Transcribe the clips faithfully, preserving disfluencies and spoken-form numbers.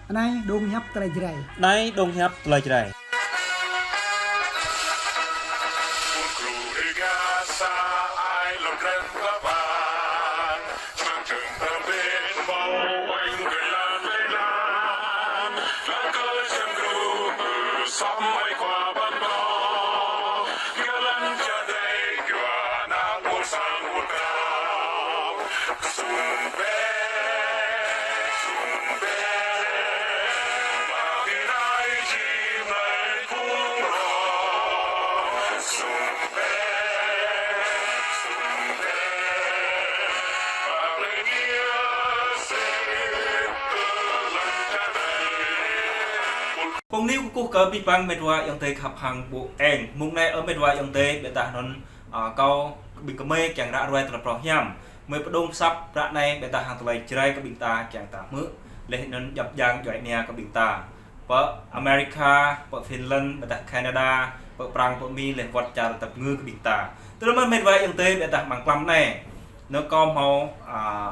Anai dong hiăp tơlơi Jrai. Anai dong hiăp tơlơi Jrai. Pơni kơkuh kơ abih bang met wa ayŏng adơi khăp hăng ƀu eng. Mông anai ơ met wa ayŏng adơi, ƀiădah anŭn, a, kâo ƀing gơmơi kiăng ră ruai tơlơi phrâo hiam. Mơi pơdŏng pơsăp ră anai ƀiădah hăng tơlơi Jrai kơ ƀing ta kiăng ta hmư̆. Laih anŭn djŏp djang djuai ania kơ ƀing ta. Pơ America, pơ Finland, ƀiădah Canada, pơ Prang, pơ Mi, laih wơ̆t čar tơpơngư kơ ƀing ta. Tơl mơ̆n met wa ayŏng adơi, ƀiădah amăng klăm anai. Nơ kâo hmâo, a,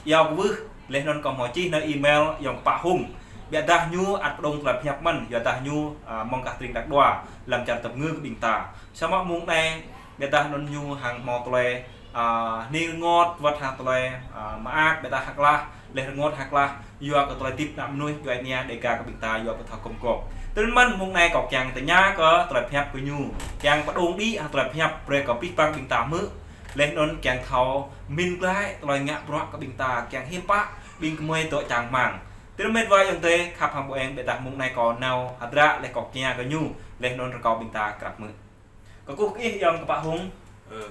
iâu kwưh, laih anŭn kâo hmâo čih nơ email ayŏng Kpă Hung. Ƀiădah ñu ăt pơdŏng tơlơi pơhiăp mơ̆n, yua dah ñu, a, mơ̆ng gah tơring Dak Dua, lăm čar tơpơngư kơ ƀing ta. Samơ̆ mông anai, ƀiădah anŭn ñu hăng hmâo tơlơi, a, hning rơngot, wơ̆t hăng tơlơi, a, mơak, ƀiădah hơklah, laih rơngot hơklah, yua kơ tơlơi hơdip ană mơnuih, djuai ania, Dêga kơ ƀing ta, yua kơ thâo kŏm kŏp. Tơl mơ̆n mông anai kâo kiăng tơña kơ tơlơi pơhiăp kơ ñu, kiăng pơdŏng đĭ hăng tơlơi pơhiăp brơi kơ abih bang ƀing ta hmư̆, laih anŭn kiăng thâo min glaĭ tơlơi ngă bruă kơ ƀing ta, kiăng hiư̆m pă ƀing gơmơi dŏ čang rơmang. Tơl met wa ayŏng adơi khăp hăng ƀu eng, ƀiădah mông anai kâo nao hơdră laih kâo kiăng kơ ñu, laih anŭn rơkâo ƀing ta krăp hmư̆. Kơkuh kơ ih ayŏng Kpă Hung. Ơ.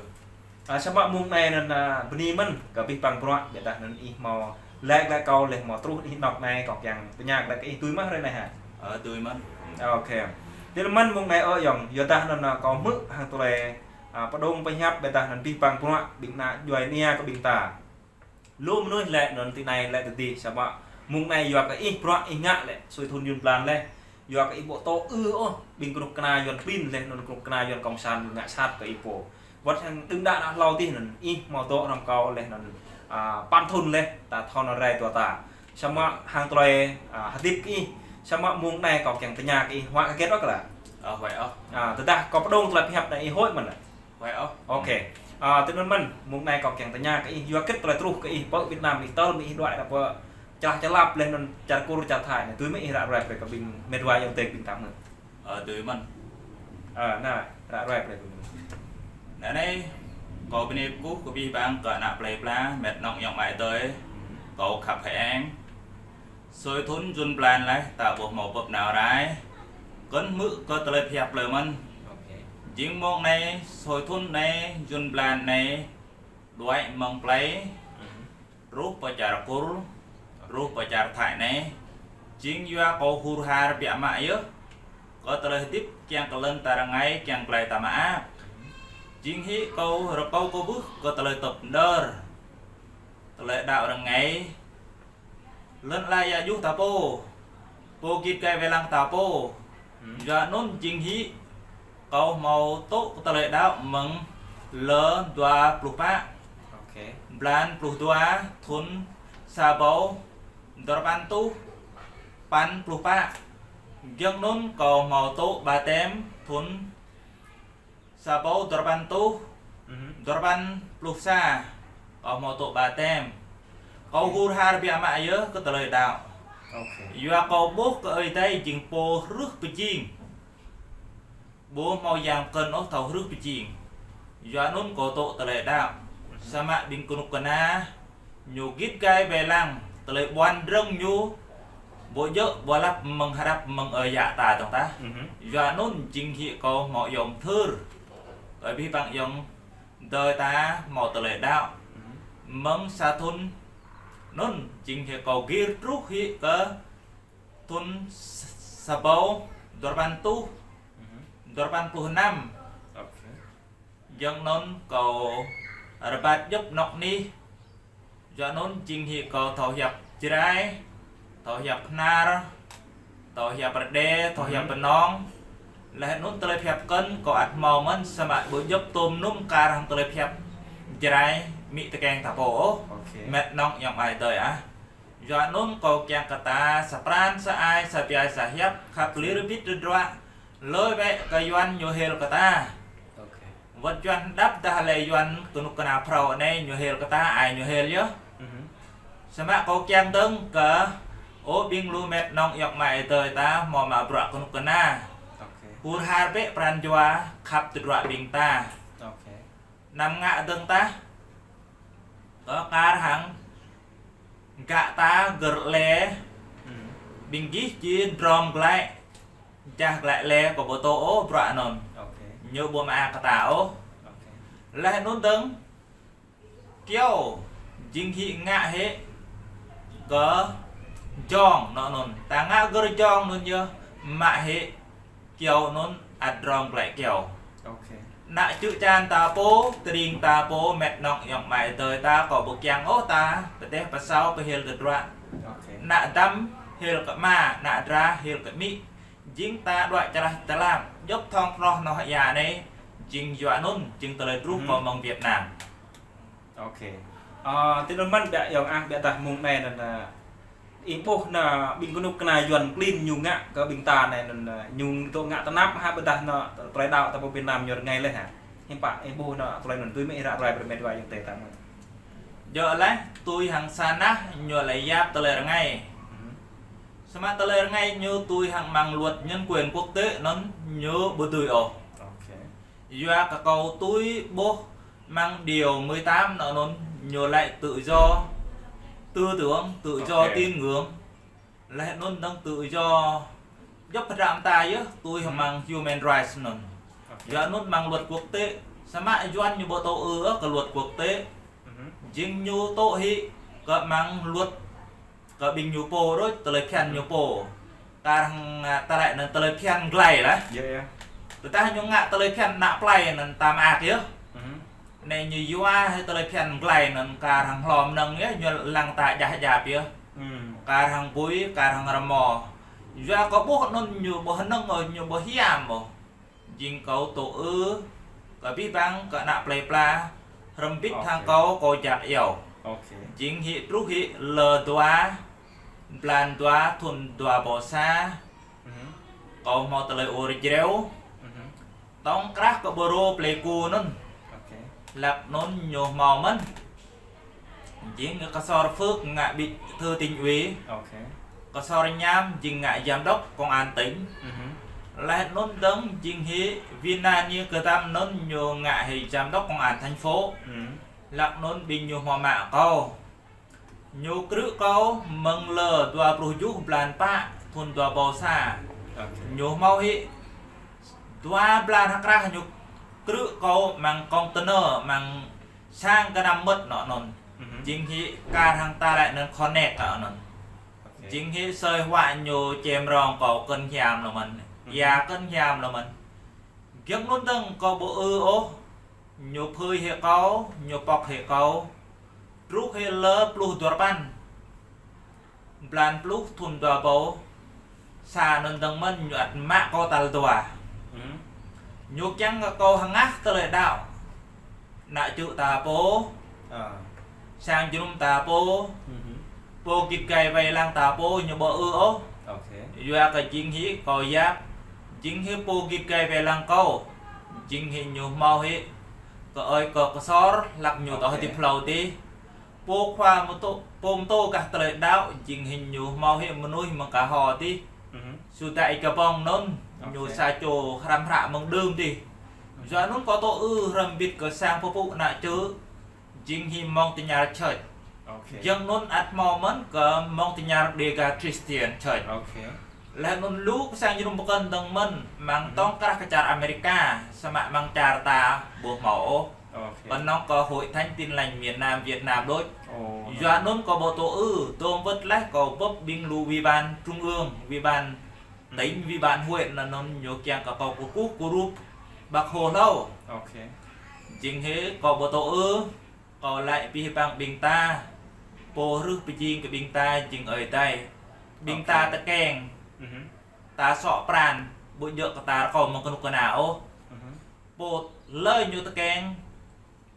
A, samơ̆ mông anai anŭn, a, bơni mơ̆n kơ abih bang bruă, ƀiădah anŭn ih hmâo laĭ glaĭ kâo laih hmâo truh ih anŏ anai kâo kiăng tơña glaĭ kơ ih tui mơ̆n hrơi anai hă? Ơ, tui mơ̆n. Ơ, ok. Tơl mơ̆n mông anai ơ ayŏng, yua dah anŭn, a, kâo hmư̆ hăng tơlơi, a, pơdŏng pơhiăp ƀiădah anŭn abih bang bruă ƀing ană djuai ania kơ ƀing ta. Lu mơnuih lĕ anŭn tơ anai lĕ tơ adih, samơ̆ mông anai yua kơ ih bruă ih ngă lĕ, sui thŭn jŭn blan laih. Yua kơ ih ƀu tŏ ư ôh, ƀing kơnuk kơna Yuan pin laih anŭn kơnuk kơna Yuan kông san ngă sat kơ ih pô. Wơ̆t hăng đưm đă ană hlâo adih anŭn, ih hmâo dŏ hrŏm kâo laih anŭn, a, păn thŭn laih, ta thâo nao rai dua ta. Samơ̆ hăng tơlơi, a, hơdip kơ ih, samơ̆ mông anai kâo kiăng tơña kơ ih, huă hơget ôh kơ lă? Ơ, huă ôh. A, tơdah kâo pơdŏng tơlơi pơhiăp anai ih huĭ mơ̆n lă? Huă ôh. Ok. A, tơl mơ̆n, mông anai kâo kiăng tơña kơ ih, yua hơget tơlơi truh kơ ih pơ Việt Nam ih tơl mơ̆ ih đuaĭ đa pơ čar čơlap laih anŭn čar Kur čar Thai anai, tui mơ̆ ih ră ruai brơi kơ ƀing met wa ayŏng adơi ƀing ta hmư̆. Ơ, tui mơ̆n. Ơ, anai, ră ruai brơi ƀing. Anai, kâo bơni kơkuh kơ abih bang kơ ană plei pla, met nŏng ayŏng amai adơi, kâo khăp hăng eng. Sui thŭn jŭn blan laih ta ƀu hmâo pơ̆p nao rai. Kơ̆n hmư̆ kơ tơlơi pơhiăp plơi mơ̆n. Ok. Jing mông anai, sui thŭn anai, jŭn blan anai, đuaĭ mơ̆ng plei, truh pơ čar Kur, truh pơ čar Thai anai. Jing yua kâo hur har biă mă yơh. Kơ tơlơi hơdip kiăng kơ lŏn ta rơngai, kiăng glai ta mơak. Jing hĭ kâo rơkâo kơ ƀuh kơ tơlơi tŏp đơr. Tơlơi đaŏ rơngai. Lŏn ala ia juh ta pô. Pô git gai wai lăng ta pô. Yua anŭn jing hĭ kâo hmâo tŏ tơlơi đaŏ mơ̆ng lơ dua pluh pă. Ok. Blan pluh dua thŭn sa rơbâo dua rơpăn tuh păn pluh pă. Giŏng anŭn kâo hmâo tŏ ƀaptem thŭn sa rơbâo dua rơpăn tuh, dua rơpăn pluh sa, kâo hmâo tŏ ƀaptem. Kâo hur har biă mă yơh kơ tơlơi đaŏ. Ok. Yua kâo ƀuh kơ Ơi Adai jing pô hrưh pơjing. Ƀu hmâo yang kơ̆n ôh thâo hrưh pơjing. Yua anŭn kâo tŏ tơlơi đaŏ. Samơ̆ ƀing kơnuk kơna ñu git gai wai lăng, tơlơi ƀuăn drơ̆ng ñu, ƀu djơ̆ ƀu lăp mơ̆ng hrăp mơ̆ng ơi yă ta dong tah. Yua anŭn jing hĭ kâo hmâo ayŏng thơr. Kơ abih bang ayŏng adơi ta hmâo tơlơi đaŏ. Mơ̆ng sa thŭn anŭn jing hĭ kâo gir truh hĭ kơ thŭn sa rơbâo dua rơpăn tuh, dua rơpăn pluh năm. Ok. Giŏng anŭn kâo rơbat djŏp anŏ anih. Yua anŭn jing hĭ kâo thâo hiăp Jrai, thâo hiăp Bahnar, thâo hiăp Rơđê, thâo hiăp Bơnông. Laih anŭn tơlơi pơhiăp kơ̆n kâo ăt hmâo mơ̆n samơ̆ ƀu djŏp tôm nŭm kar hăng tơlơi pơhiăp Jrai mĭ tơkeng ta pô ôh. Ok. Met nŏng ayŏng amai adơi ah. Yua anŭn kâo kiăng kơ ta sa pran sa ai, sa biă sa hiăp, khăp lir bit tơdruă, lui bĕ kơ Yuan ñu hil kơ ta. Ok. Wơ̆t Yuan đăp dah lĕ Yuan kơnuk kơna phrâo anai ñu hil kơ ta, ai ñu hil yơh. Mhm. Samơ̆ kâo kiăng dơ̆ng kơ ơ ƀing lu mĕt nŏng ayŏng amai adơi ta hmâo mă bruă kơnuk kơna. Ok. Hur har bĕ pran jua khăp tơdruă ƀing ta. Ok. Anăm ngă dơ̆ng tah. Kơ kar hăng gah ta gơ̆r lĕ. Hmm. Ƀing gih či drŏm glaĭ. Jah glaĭ lĕ kâo ƀu tŭ ôh bruă anŭn. Ok. Ñu ƀu mă kơ ta ôh. Ok. Laih anŭn dơ̆ng. Kyâo, jing hĭ ngă hĭ kơ jong anŭn. Ta ngă gơ̆r jong anŭn yơh, mă hĭ kyâo anŭn ăt drŏm glaĭ kyâo. Ok. Ană čư̆ čan ta pô, tơring ta pô, mĕt nŏng ayŏng amai adơi ta, kâo ƀu kiăng ôh ta pơdeh pơsao pơhil tơdruă. Ok. Ană dăm hil kơ ama, ană dra hil kơ amĭ. Jing ta đuaĭ čơlah tơlam, djŏp thŏng hloh noh ia anai, jing yua anŭn, jing tơlơi truh kơ mơ̆ng Việt Nam. Ok. Ơ, tui anŭn mơ̆n biă ayŏng ah, biă dah mơ̆ng anai anŭn, ơ, ih ƀuh anŭn ƀing kơnuk kơna Yuan klin ñu ngă kơ ƀing ta anai anŭn, ơ, ñu tŭ ngă tơnap hă ƀôdah anŭn tơlơi đaŏ ta pơ Việt Nam ñu rơngai laih hă? Hiư̆m pă ih ƀuh anŭn tơlơi anŭn tui mơ̆ ih ră ruai brơi mĕt wa ayŏng adơi ta mơ̆n. Yua laih tui hăng sa nah ñu laĭ yap tơlơi rơngai. Mhm. Samơ̆ tơlơi rơngai ñu tui hăng amăng luật nhân quyền quốc tế anŭn ñu ƀu dưi ôh. Ok. Yua kơ kâo tui ƀuh amăng điều mười tám anŭn ñu laĭ tự do tư tưởng, tự do Ok. tín ngưỡng. Laih anŭn dơ̆ng tự do djŏp pơdrăm ta yơh tui Hmm. amăng human rights anŭn. Ok. Yua anŭn amăng luật quốc tế. Samơ̆ Yuan ñu ƀu tŭ ư ôh kơ luật quốc tế. Mhm. Jing ñu tŭ hĭ kơ amăng luật kơ ƀing ñu pô đôč, tơlơi phiăn ñu pô. Kar hăng, a, ta laĭ anŭn tơlơi phiăn glaĭ lah. Yơh, yơh. Tơdah ñu ngă tơlơi phiăn ană plei anŭn ta mơak yơh. Mhm. Anai ñu yua hĭ tơlơi phiăn glaĭ anŭn kar hăng hlô mơnơ̆ng yơh, ñu lăng ta jah jap yơh. Hmm. Kar hăng bui, kar hăng rơmô. Yua kơ ƀuh anŭn ñu ƀu hơnơ̆ng ôh, ñu ƀu hiam ôh. Jing kâo tŭ ư kơ abih bang kơ ană plei pla, hrŏm bĭt Ok. hăng kâo, kâo jak iâu. Ok. Jing hĭ truh hĭ lơ dua, blan dua, thun dua rơbâo sa. Mhm. Kâo hmâo tơlơi ur jreo. Mhm. Tŏng krah kơ Bơrô Pleiku anŭn. Ok. Hlăk anŭn ñu hmâo mơ̆n. Jing kơ Ksor Phước ngă bí thư tỉnh ủy. Ok. Ksor Nham jing ngă giám đốc công an tỉnh. Mhm. Laih anŭn dơ̆ng jing hĭ Vina Ni Kơdăm anŭn ñu ngă hĭ giám đốc công an thành phố. Mhm. Hlăk anŭn ƀing ñu hmâo mă kâo. Ñu krư̆ kâo mơ̆ng lơ dua pluh tơjuh blan pă thun dua rơbâo sa. Ok. Ñu hmâo hĭ dua blan hơkrah ñu krư̆ kâo amăng container, amăng sang kơnăm mơmŏt anŭn. Mhm. Jing hĭ kar hăng ta laĭ anŭn connect kơ anŭn. Ok. Jing hĭ asơi huă ñu čem rong kâo kơ̆n hiam lơ mơ̆n. Mhm. Ia kơ̆n hiam lơ mơ̆n. Giŏng anŭn dơ̆ng kâo ƀu ư ôh. Ñu phơi hĭ kâo, ñu pŏk hĭ kâo. Truh hĭ lơ pluh duarơpăn. Blan pluh thun dua rơbâo sa anŭn dơ̆ng mơ̆n ñu ăt mă kâo tal dua. Mhm. Ñu kiăng kơ kâo hơngah tơlơi đaŏ. Ană čư̆ ta pô. Ơ. Sang jơnum ta pô. Mhm. Pô git gai wai lăng ta pô ñu ƀu ư ôh. Ok. Yua kơ jing hĭ kâo yap. Jing hĭ pô git gai wai lăng kâo. Jing hĭ ñu hmâo hĭ kơ ơi kơ Ksor, hlăk ñu tŏ Ok. hơdip hlâo dih. Pô khua mơtô, pô mơtô gah tơlơi đaŏ, jing hĭ ñu hmâo hĭ mơnuih mơ̆ng kơ hŏ dih. Mhm. Sudah ih kơ ƀơ̆ng anŭn, ñu Ok. sa čô hrăm hră mơ̆ng đưm dih. Mhm. Yua anŭn kâo tŭ ư hrŏm bĭt kơ sang pơpŭ ană čư̆, jing hĭ Montagnard Church. Ok. Giŏng anŭn ăt hmâo mơ̆n kơ Montagnard Degas Christian Church. Ok. Laih anŭn lu kơ sang jơnum pơkŏn dơ̆ng mơ̆n, amăng Mhm. tŏng krah kơ čar Amerika, samơ̆ amăng čar ta ƀu hmâo ôh. Ok. Kơnơ̆ng kơ Hội Thánh Tin Lành miền Nam Việt Nam đôč. Ồ, Yua anŭn kâo ƀu tŭ ư, tơm wơ̆t laih kâo bưp ƀing lu ủy ban trung ương, ủy ban tỉnh, ủy ban huyện anŭn ñu kiăng kơ kâo kơkuh kơrup Bác Hồ hlâo. Ok. Jing hĭ kâo ƀu tŭ ư, kâo laĭ abih bang ƀing ta, pô hrih pơjing kơ ƀing ta jing Ơi Adai. Ƀing Ok. ta tơkeng, Mhm. ta sŏ pran, ƀu djơ̆ kơ ta rơkâo mơ̆ng kơnuk kơna ôh. Mhm. Pô hlơi ñu tơkeng,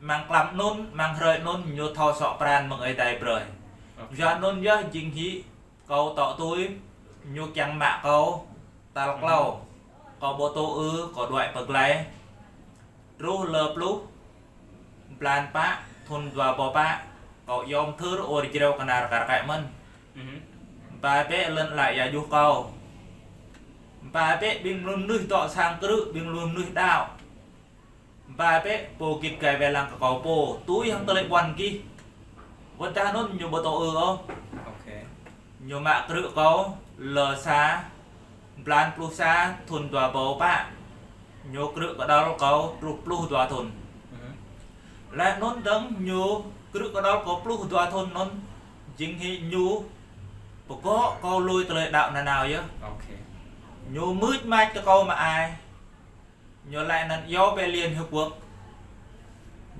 amăng tlam anŭn, amăng hrơi anŭn, ñu thâo sŏ pran mơ̆ng Ơi Adai brơi. Yua anŭn yơh jing hĭ kâo tŏ tui, ñu kiăng mă kâo tal klâo. Kâo ƀu tŭ ư, kâo đuaĭ pơ glai. Truh lơ pluh blan pă, thŭn dua rơbâo pă, kâo yom thơr ur jreo kơnar kar kaĭ mơ̆n. Ba bĕ lŏn ala ia juh kâo. Ba bĕ ƀing mơnuih dŏ sang krư̆, ƀing mơnuih đaŏ. Ba bĕ pô git gai wai lăng kơ kâo pô, tui hăng tơlơi ƀuăn gih. Wơ̆t dah anŭn ñu ƀu tŭ ư ôh. Ñu mă krư̆ kâo lơ sa, blan pluh sa, thŭn dua rơbâo pă. Ñu krư̆ kơđŏl kâo truh pluh dua thŭn. Laih anŭn dơ̆ng ñu krư̆ kơđŏl kâo pluh dua thŭn anŭn, jing hĭ ñu pơgŏ kâo lui tơlơi đaŏ nanao yơh. Ñu mưč mač kơ kâo mă ai. Ñu laĭ anŭn iâu bĕ Liên Hiệp Quốc.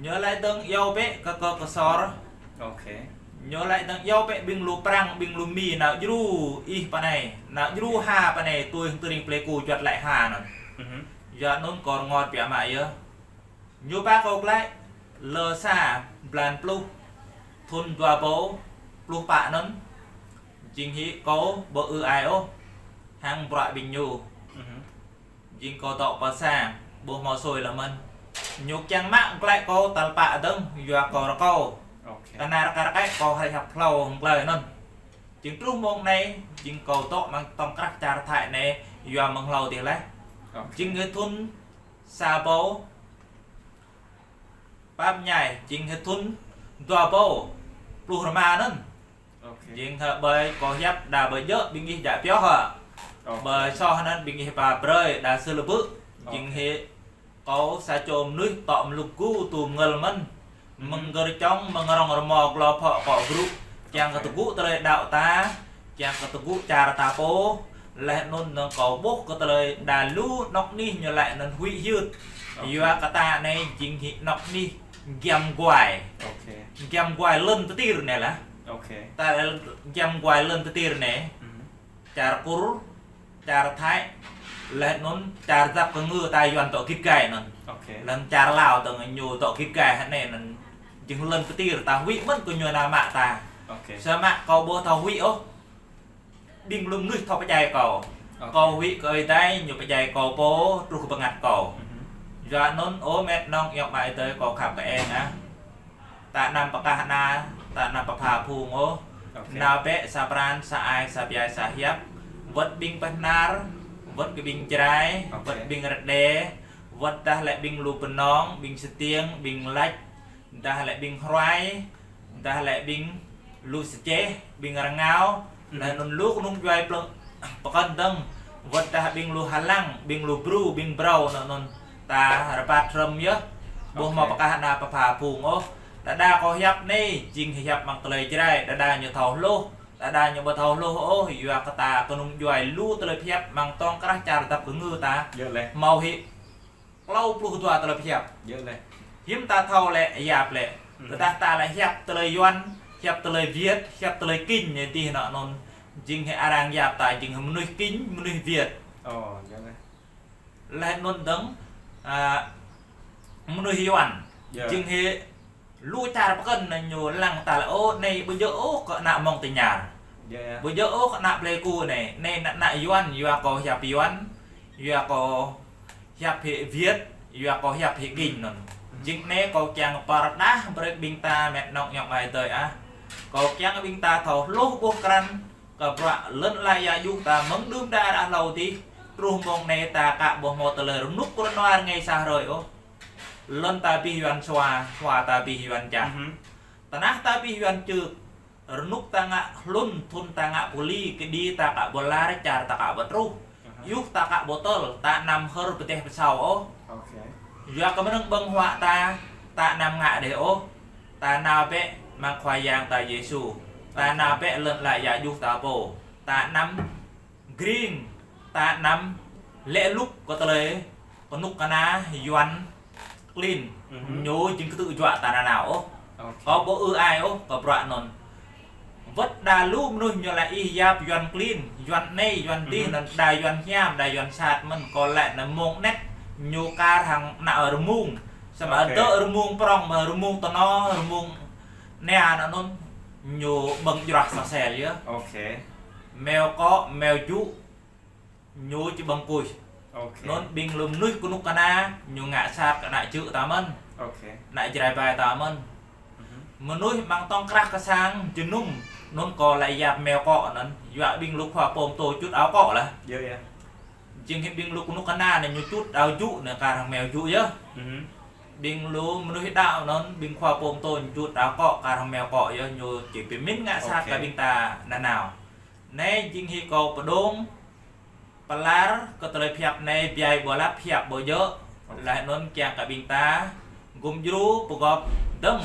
Ñu laĭ dơ̆ng iâu bĕ kơ kơ kơsor. Ñu laĭ dơ̆ng iâu bĕ ƀing lu Prăng, ƀing lu Mi nao djru ih pơ anai, nao djru ha pơ anai, tui hăng tơring Pleiku juăt laĭ ha anŭn. Yua anŭn kâo rơngot biă mă yơh. Ñu ba kâo glaĭ lơ sa blan pluh, thŭn dua rơbâo pluh pă anŭn, jing hĭ kâo ƀu ư ai ôh hăng bruă ƀing ñu. Jing kâo dŏ pơ sang, ƀu hmâo sui lơ mơ̆n. Ñu kiăng mă glaĭ kâo tal pă dơ̆ng, yua kâo rơkâo. Kơnar kar kaĭ kâo hrĕ hăp hlâo hăng glai anŭn. Jing truh mông anai, jing kâo dŏ amăng tŏng krah čar Thái anai, yua mơ̆ng hlâo dih laih. Jing hĭ thŭn sa rơbâo pă mơñai, jing hĭ thŭn dua rơbâo pluh rơma anŭn. Jing hĭ ƀơi kâo hiăp đa ƀơi djơ̆ ƀing ih djă pioh hă. Ƀơi soh anŭn ƀing ih ba brơi đa sư̆ lơbư̆. Jing hĭ kâo sa čô mơnuih tŏ mlŭk gu tu mơngơl mơ̆n. Mơ̆ng gơ̆r čŏng, mơ̆ng rŏng rơmô glô phŏ kŏ brŭ. Kiăng kơ tơgŭ tơlơi đaŏ ta, kiăng kơ tơgŭ čar ta pô, laih anŭn dơ̆ng kâo ƀuh kơ tơlơi đa lu anŏ anih ñu laĭ anŭn huĭ hyưt. Yua kơ ta anai jing hĭ anŏ anih giăm guai. Giăm guai lŏn tơtir anai lah. Ta giăm guai lŏn tơtir anai. Čar Kur, čar Thái, laih anŭn čar dăp kơ ngư ta Yuan dŏ git gai anŭn. Laih anŭn čar Lao dơ̆ng ñu dŏ git gai hă anai anŭn jing lŏn tơtir ta huĭ mơ̆n kơ ñu nao mă ta. Samơ̆ kâo ƀu thâo huĭ ôh. Ƀing lu mơnuih thâo pơdjai kâo. Kâo huĭ kơ Ơi Adai ñu pơdjai kâo pô truh kơ bơngăt kâo. Yua anŭn ơ met nong ayŏng amai adơi kâo khăp kơ eng ah. Ta anăm pơkah ana, ta anăm pơpha phung ôh. Nao bĕ sa pran, sa ai, sa biai, sa hiăp. Wơ̆t ƀing pơhnar, wơ̆t kơ ƀing Jrai, wơ̆t ƀing Rơđê, wơ̆t dah lĕ ƀing lu Bơnong, ƀing Stiêng, ƀing Lač, dah lĕ ƀing Hruai, dah lĕ ƀing lu Sơčeh, ƀing Rơngao, laih anŭn lu kơnung djuai plơ̆ng pơkŏn dơ̆ng, wơ̆t dah ƀing lu Hơlăng, ƀing lu Bru, ƀing Brâu anŭn anŭn. Ta rơbat hrŏm yơh, ƀu hmâo pơkah ana pơpha phung ôh. Đơđa kâo hiăp anai, jing hiăp amăng tơlơi Jrai, đơđa ñu thâo hluh, đơđa ñu ƀu thâo hluh ôh, yua kơ ta kơnung djuai lu tơlơi pơhiăp amăng tŏng krah čar dăp kơ ngư ta. Hmâo hĭ klâo pluh dua tơlơi pơhiăp. Hiư̆m ta thâo lĕ, yap lĕ. Tơdah ta lĕ hiăp tơlơi Yuan, hiăp tơlơi Việt, hiăp tơlơi Kinh anai dih anŭn anŭn. Jing hĭ arăng yap ta jing hĭ mơnuih Kinh, mơnuih Việt. Laih anŭn dơ̆ng, a, mơnuih Yuan. Jing hĭ lu čar pơkŏn anai ñu lăng ta lĕ, ơ, anai ƀu djơ̆ ôh kơ ană Montagnard. Ƀu djơ̆ ôh kơ ană Pleiku anai. Anai ană, ană Yuan, yua kâo hiăp Yuan, yua kâo hiăp hĭ Việt, yua kâo hiăp hĭ Kinh anŭn. Jing anai kâo kiăng pơrơđah brơi ƀing ta met nong ayŏng amai adơi ah. Kâo kiăng ƀing ta thâo hluh ƀuh krăn kơ bruă lŏn ala ia juh ta mơ̆ng đưm đă ră hlâo dih, truh mông anai ta ka ƀu hmâo tơlơi rơnŭk rơnua rơngai sa hrơi ôh. Lŏn ta abih Yuan sua, hua ta abih Yuan čah. Tơnah ta abih Yuan čư̆, rơnŭk ta ngă hlŭn, thŭn ta ngă pôli, kơđi ta ka ƀu lar, čar ta ka ƀu truh. Yua ta ka ƀu tơl, ta anăm hơr pơdeh pơsao ôh. Yua kơ mơnơ̆ng ƀơ̆ng huă ta, ta anăm ngă đeh ôh. Ta nao bĕ amăng Khua Yang ta Yêsu. Ta nao bĕ lŏn ala ia juh ta pô. Ta anăm gring, ta anăm lĕ lŭk kơ tơlơi kơnuk kơna Yuan klin. Ñu jing kơtư̆ juă ta nanao ôh. Kâo ƀu ư ai ôh kơ bruă anŭn. Wơ̆t đa lu mơnuih ñu laĭ ih yap Yuan klin, Yuan anai, Yuan dih, anŭn đa Yuan hiam, đa Yuan sat mơ̆n, kâo laĭ anŭn mông anet ñu kar hăng ană rơmung. Samơ̆ dơ̆ rơmung prŏng, mă rơmung tơno, rơmung ania anŭn anŭn. Ñu ƀơ̆ng jruah sosel yơh. Ok. Meo kŏ, meo jŭ, ñu či ƀơ̆ng kuih. Ok. Anŭn ƀing lu mơnuih kơnuk kơna, ñu ngă sat kơ ană čư̆ ta mơ̆n. Ok. Ană Jrai ƀai ta mơ̆n. Mhm. Mơnuih amăng tŏng krah kơ sang jơnum, anŭn kâo lăi yap meo kŏ anŭn, yua ƀing lu khua pô pơtô čut ao kŏ lah. Yơh, yơh. Jing hĭ ƀing lu kơnuk kơna anai ñu čut ao jŭ anai kar hăng meo jŭ yơh. Mhm. Ƀing lu mơnuih đaŏ anŭn, ƀing khua pô pơtô ñu čut ao kŏ kar hăng meo kŏ yơh, ñu či pơmĭn ngă sat kơ ƀing ta nanao. Anai jing hĭ kâo pơdŏng pơlar kơ tơlơi pơhiăp anai biă ƀu lăp hiăp ƀu djơ̆. Ok. Laih anŭn kiăng kơ ƀing ta gum djru pơgop dơ̆ng.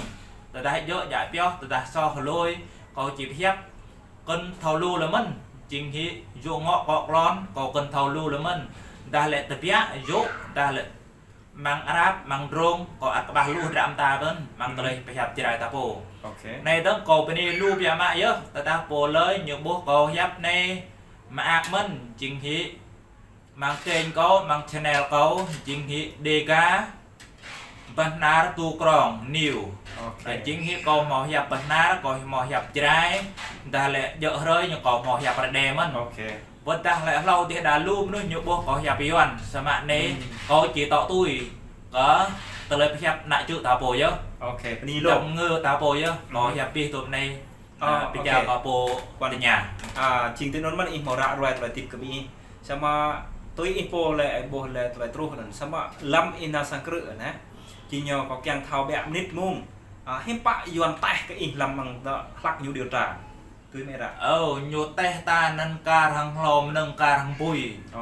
Tơdah djơ̆ djă pioh, tơdah soh lui, kâo či pơhiăp kơn thâo lu lơi mơ̆n. Jing hĭ yŭ ngŏ kŏ klon, kâo kơn thâo lu lơi mơ̆n. Dah lĕ tơbiă yŭ, dah lĕ amăng Arab, amăng drông, kâo ăt kơƀah lu hơdră mơta mơ̆n, amăng tơlơi pơhiăp Jrai ta pô. Ok. Anai dơ̆ng kâo bơni lu biă mă yơh, tơdah pô lơi ñu ƀuh kâo hiăp anai mơak mơ̆n, jing hĭ amăng kênh kâo, amăng channel kâo, jing hĭ Dega Bahnar Tu Krong New. Ok. Jing hĭ kâo hmâo hiăp Bahnar, kâo hmâo hiăp Jrai, dah lĕ djơ̆ hrơi ñu kâo hmâo hiăp Rơđê mơ̆n. Ok. Wơ̆t dah lĕ hlâo dih đa lu mơnuih ñu ƀuh kâo hiăp Yuan, samơ̆ anai kâo či tŏ tui kơ tơlơi pơhiăp ană čư̆ ta pô yơh. Ok, bơni lu. Dăm ngơ ta pô yơh, kâo hiăp pih tŭm anai, pơjao kơ pô tơña. Jing tui anŭn mơ̆n ih hmâo ră ruai tơlơi tip kơ ƀing ih. Samơ̆ tui ih pô lĕ ih ƀuh lĕ tơlơi truh anŭn. Samơ̆ lăm ih nao sang krư̆ anai, či ñu kâo kiăng thâo biă mơnit mơ̆ng. Hiư̆m pă Yuan taih kơ ih lăm amăng tơ hlăk ñu điều tra. Tui mơ̆ ră. Ơ, ñu taih ta anŭn kar hăng hlô mơnơ̆ng kar hăng bui. Ơ.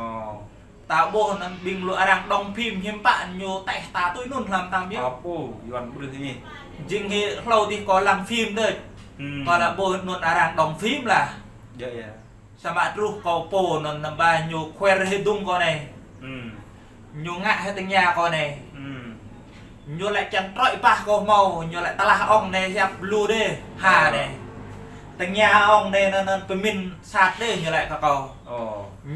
Ta ƀuh anŭn ƀing lu arăng đóng phim hiư̆m pă ñu taih ta tui anŭn hlăm tam yơh. Ơ, pô, Yuan ƀrưh hĭ. Jing hĭ hlâo dih kâo lăng phim đôč. Kâo lăi ƀuh anŭn arăng đóng phim lah. Yơh, yơh. Samơ̆ truh kâo pô anŭn năm ba ñu khuer hĭ dŭng kâo anai. Ñu ngă hĭ tơña kâo anai. Ñu lăi čang troi pah kâo hmâo, ñu lăi tơlah ŏng anai hiăp lu đê, ha anai. Tơña ŏng anai anŭn, anŭn pơmĭn sat đê ñu lăi kơ kâo.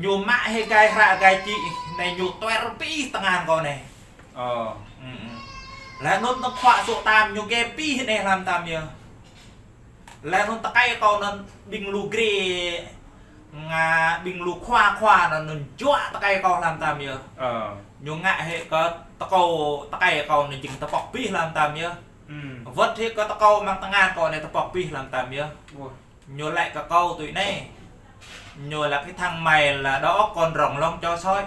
Ñu mă hĭ gai hră gai čĭ anai ñu tuer pih tơngan kâo anai. Laih anŭn tơ̆ng khua sô̆ tam ñu gĕp pih anai hlăm tam yơh. Laih anŭn tơkai kâo anŭn ƀing lu grê, ngă ƀing lu khua khua anŭn, anŭn juă tơkai kâo hlăm tam yơh. Ñu ngă hĭ kơ tơkâo tơkai kâo anŭn jing tơpŏk pih hlăm tam yơh. Wơ̆t hĭ kơ tơkâo amăng tơngan kâo anai tơpŏk pih hlăm tam yơh. Ñu lăi kơ kâo tui anai. Ñu lăi kơ thăng mày là đầu óc con rồng lông chó sói.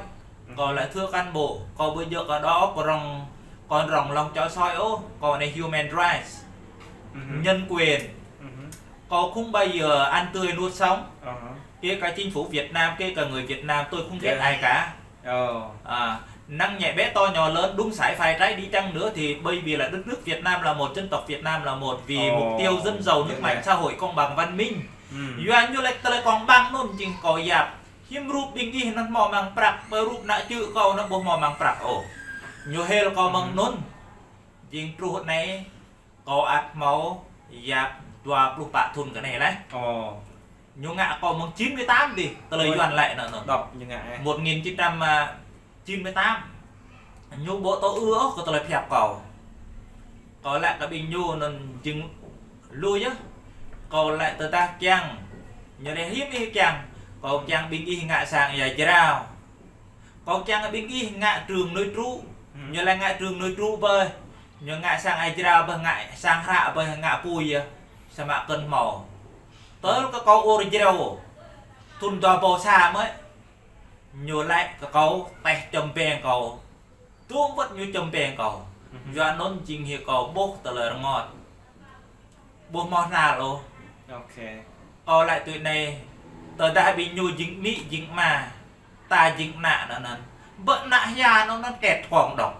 Kâo lăi thưa cán bộ, kâo ƀu djơ̆ kơ đầu óc con rồng, con rồng lông chó sói ôh, kâo anai human rights. Nhân quyền. Kâo không bao giờ ăn tươi nuốt sống. Kể cả chính phủ Việt Nam, kể cả người Việt Nam, tôi không ghét ai cả. Năng nhẹ bé to nhỏ lớn, đúng sai phải trái đi chăng nữa thì bởi vì là đất nước Việt Nam là một, dân tộc Việt Nam là một, vì mục tiêu dân giàu nước mạnh, xã hội công bằng văn minh. Yua ñu lăi tơlơi công bằng anŭn jing kâo yap. Hiư̆m rup ƀing ih anŭn hmâo mơ̆ng prăk, ƀơi rup ană čư̆ kâo anŭn ƀu hmâo mơ̆ng prăk ôh. Ñu hil kâo mơ̆ng anŭn. Jing truh anai kâo ăt hmâo yap dua pluh pă thŭn kơ anai laih. Ñu ngă kâo mơ̆ng chín mươi tám dih, tơlơi Yuan lăi anŭn. Một nghìn chín trăm chín mươi tám. Ñu ƀu tŭ ư ôh kơ tơlơi pơhiăp kâo. Kâo lăi kơ ƀing ñu anŭn jing lu yơh. Kâo lăi tơdah kiăng, ñu lăi hiư̆m ih kiăng. Kâo kiăng ƀing ih ngă sang ia jrao. Kâo kiăng ƀing ih ngă trường nội trú. Ñu lăi ngă trường nội trú ƀơi. Ñu ngă sang ia jrao ƀơi, ngă sang hră ƀơi, ngă apui yơh. Samơ̆ kơn hmâo. Tơl kơ kâo ur jrao. Thŭn dua rơbâo sa mơ̆. Ñu lăi kơ kâo taih čăm beng kâo. Tŭm wơ̆t ñu čăm beng kâo. Yua anŭn jing hĭ kâo ƀuh tơlơi rơngot. Ƀu hmâo hnal ôh. Kâo lăi tui anai, tơdah ƀing ñu jing amĭ jing ama, ta jing ană anŭn. Ƀơi ană hia anŭn ket kông đŏk.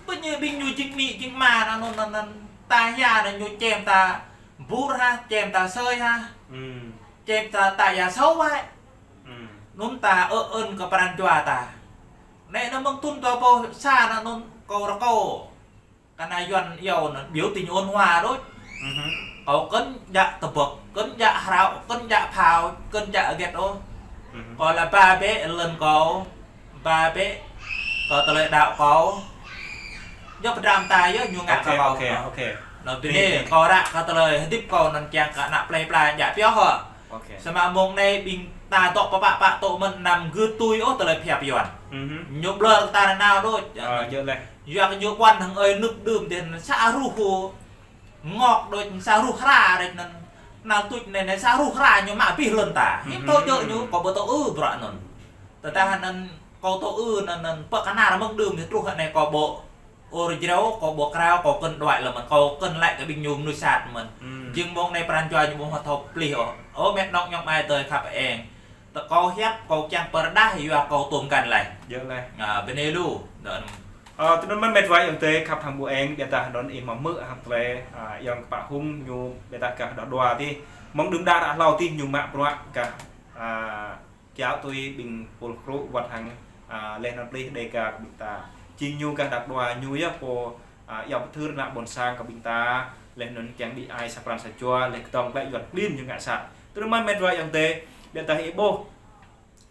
Ƀơi ñu ƀing ñu jing amĭ jing ama anŭn, anŭn, anŭn, ta hia anŭn ñu čem ta bur ha, čem ta sơi ha. Čem ta, ta ia sâu wai. Anŭn ta ơ ơn kơ pran jua ta. Anai anŭn mơ̆ng thŭn dua rơbâo sa anŭn kâo rơkâo. Kơ ană Yuan iâu anŭn biểu tình ôn hòa đôč. Kâo kơn djă tơƀơ̆k, kơn djă hrao, kơn djă phao, kơn djă hơget ôh. Kâo lăi ba bĕ lŏn kâo, ba bĕ kơ tơlơi đaŏ kâo. Djŏp pơdram ta yơh ñu ngă kơ kâo. Anŭn bơni, bơni. Kâo ră kơ tơlơi hơdip kâo anŭn kiăng kơ ană plei pla djă pioh hă. Ok. Samơ̆ mông anai ƀing ta dŏ pơpă pă tŏ mơ̆n anăm gưt tui ôh tơlơi pơhiăp Yuan. Mhm. Ñu ƀlŏr ta nanao đôč. Ơ, djơ̆ laih. Yua kơ ñu ƀuăn hăng ơi nŭp đưm dih sa ruh ngŏk đôč, sa ruh hra đôč anŭn. Anŭn tuč anai, anai sa ruh hra ñu mă abih lŏn ta. Hiư̆m thâo djơ̆ ñu, kâo ƀu thâo ư bruă anŭn. Tơdah anŭn kâo thâo ư anŭn, anŭn pơ kơnar mơ̆ng đưm dih truh anai kâo ƀu ur jrao, kâo ƀu krao, kâo kơ̆n đuaĭ lơ̆m mơ̆n, kâo kơ̆n laĭ kơ ƀing ñu mơnuih sat mơ̆n. Jing mông anai pran jua ñu ƀu hmâo thâo plih ôh. Ơ met nŏk ñŏng mai tơi khăp eng. Tơ kâo hiăp, kâo kiăng pơrơđah, yua kâo tôm găn laih. Djơ̆ laih. Ă, bơni lu. Dơ̆n. Ơ, tui anŭn mơ̆n met wa ayŏng adơi khăp hăng ƀu eng, ƀiădah anŭn ih mă hmư̆ hăng tơlơi, ă, ayŏng kpă hung ñu ƀiădah gah dŏ dua tih. Mơ̆ng đưm đă ră hlâo tih ñu mă bruă gah, ă, kiaŏ tui ƀing pul krŭ wơ̆t hăng, ă, laih anŭn plih Đêga kơ ƀing ta. Jing ñu gah dŏ dua ñu yơh pô, ă, iâu pơthưr ană ƀôn sang kơ ƀing ta, laih anŭn kiăng đĭ ai sa pran sa jua, laih kơdŏng glaĭ Yuan klin ñu ngă sat. Tui anŭn mơ̆n met wa ayŏng adơi, ƀiădah ih ƀuh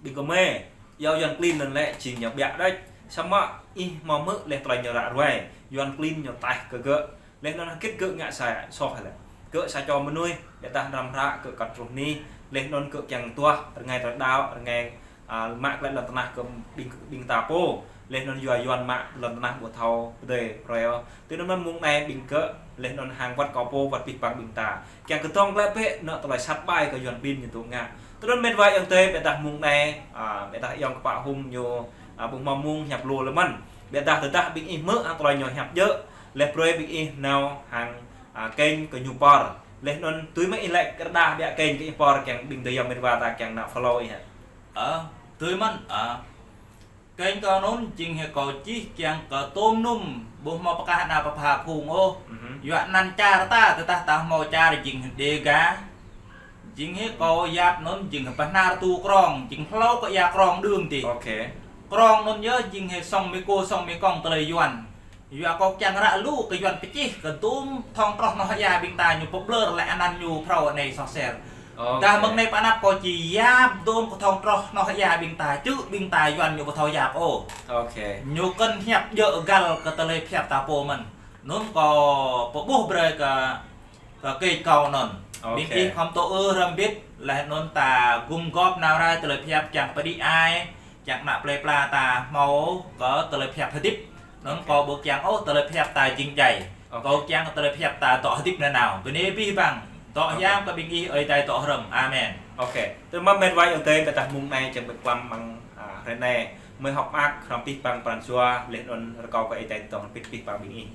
ƀing kơmơi, iâu Yuan klin anŭn lĕ jing ñu ƀiă đôč. Samơ̆ ih mă hmư̆ laih tơlơi ñu ră ruai, Yuan klin ñu taih kơ gơ̆. Laih anŭn hơgĕt gơ̆ ngă sa soh lĕ. Gơ̆ sa čô mơnuih, ƀiădah răm hră gơ̆ kăt truh anih, laih anŭn gơ̆ kiăng tuah, rơngai tơlơi đaŏ, rơngai, ă, mă glaĭ lŏn tơnah kơ ƀing, ƀing ta pô. Laih anŭn yua Yuan mă lŏn tơnah ƀu thâo pơdơi pơrơi ôh. Tui anŭn mơ̆n mông anai ƀing gơ̆, laih anŭn hăng wơ̆t kâo pô, wơ̆t abih bang ƀing ta. Kiăng kơdŏng glaĭ bĕ, anŏ tơlơi sat ƀai kơ Yuan klin ñu tŭ ngă. Tui anŭn met wa ayŏng adơi, ƀiădah mông anai, ă, ƀiădah ayŏng kpă hung ñu, ă, ƀu hmâo mông hiăp lu lơ̆m mơ̆n. Ƀiădah tơdah ƀing ih hmư̆ hăng tơlơi ñu hiăp djơ̆, laih brơi ƀing ih nao hăng, ă, kênh kơ ñu pơr. Laih anŭn tui mơ̆ ih laĭ kơ rơđah biă kênh kơ ih pơr kiăng ƀing adơi ayŏng met wa ta kiăng nao follow ih hă. Ơ, tui mơ̆n, ă. Kênh kâo anŭn jing hĭ kâo čih kiăng kơ tôm nŭm ƀu hmâo pơkah ană pơpha phung ôh. Yua anăn čar ta, tơdah ta hmâo čar jing hĭ Đêga. Jing hĭ kâo yap anŭn jing hĭ pơhnar tu krong, jing hlâo kơ ia krong đưm tih. Ok. Krong anŭn yơh jing hĭ song Mi Kô, song Mi Kông tơlơi Yuan. Yua kâo kiăng ră lu kơ Yuan pơčih kơ dôm thŏng troh noh ia ƀing ta ñu pơƀlŏr lĕ anăn ñu phrâo anai soh ser. Dah mơ̆ng anai pơanăp kâo či yap dôm kơ thŏng troh noh ia ƀing ta, čư̆ ƀing ta Yuan ñu ƀu thâo yap ôh. Ñu kơ̆n hiăp djơ̆ găl kơ tơlơi hiăp ta pô mơ̆n. Anŭn kâo pơƀuh brơi kơ, kơ kênh kâo anŭn. Ƀing ih khŏm tŭ ư hrŏm hơbĭt, laih anŭn ta gum gŏp nao rai tơlơi hiăp kiăng pơđĭ ai, kiăng ană plei pla ta hmâo kơ tơlơi hiăp hơdip. Anŭn kâo ƀu kiăng ôh tơlơi hiăp ta jing djai. Kâo kiăng tơlơi hiăp ta dŏ hơdip nanao. Bơni abih bang. Dŏ hiam kơ ƀing ih, Ơi Adai dŏ hrŏm. Amen. Ok. Tơma met wa ayŏng adơi, ƀiădah mông anai čang ƀĕ klăm mơ̆ng, ă, hrơi anai. Mơi hơ̆k mơak hrŏm abih bang pran jua, laih anŭn rơkâo kơ Ơi Adai dŏ hơbĭt abih bang ƀing ih.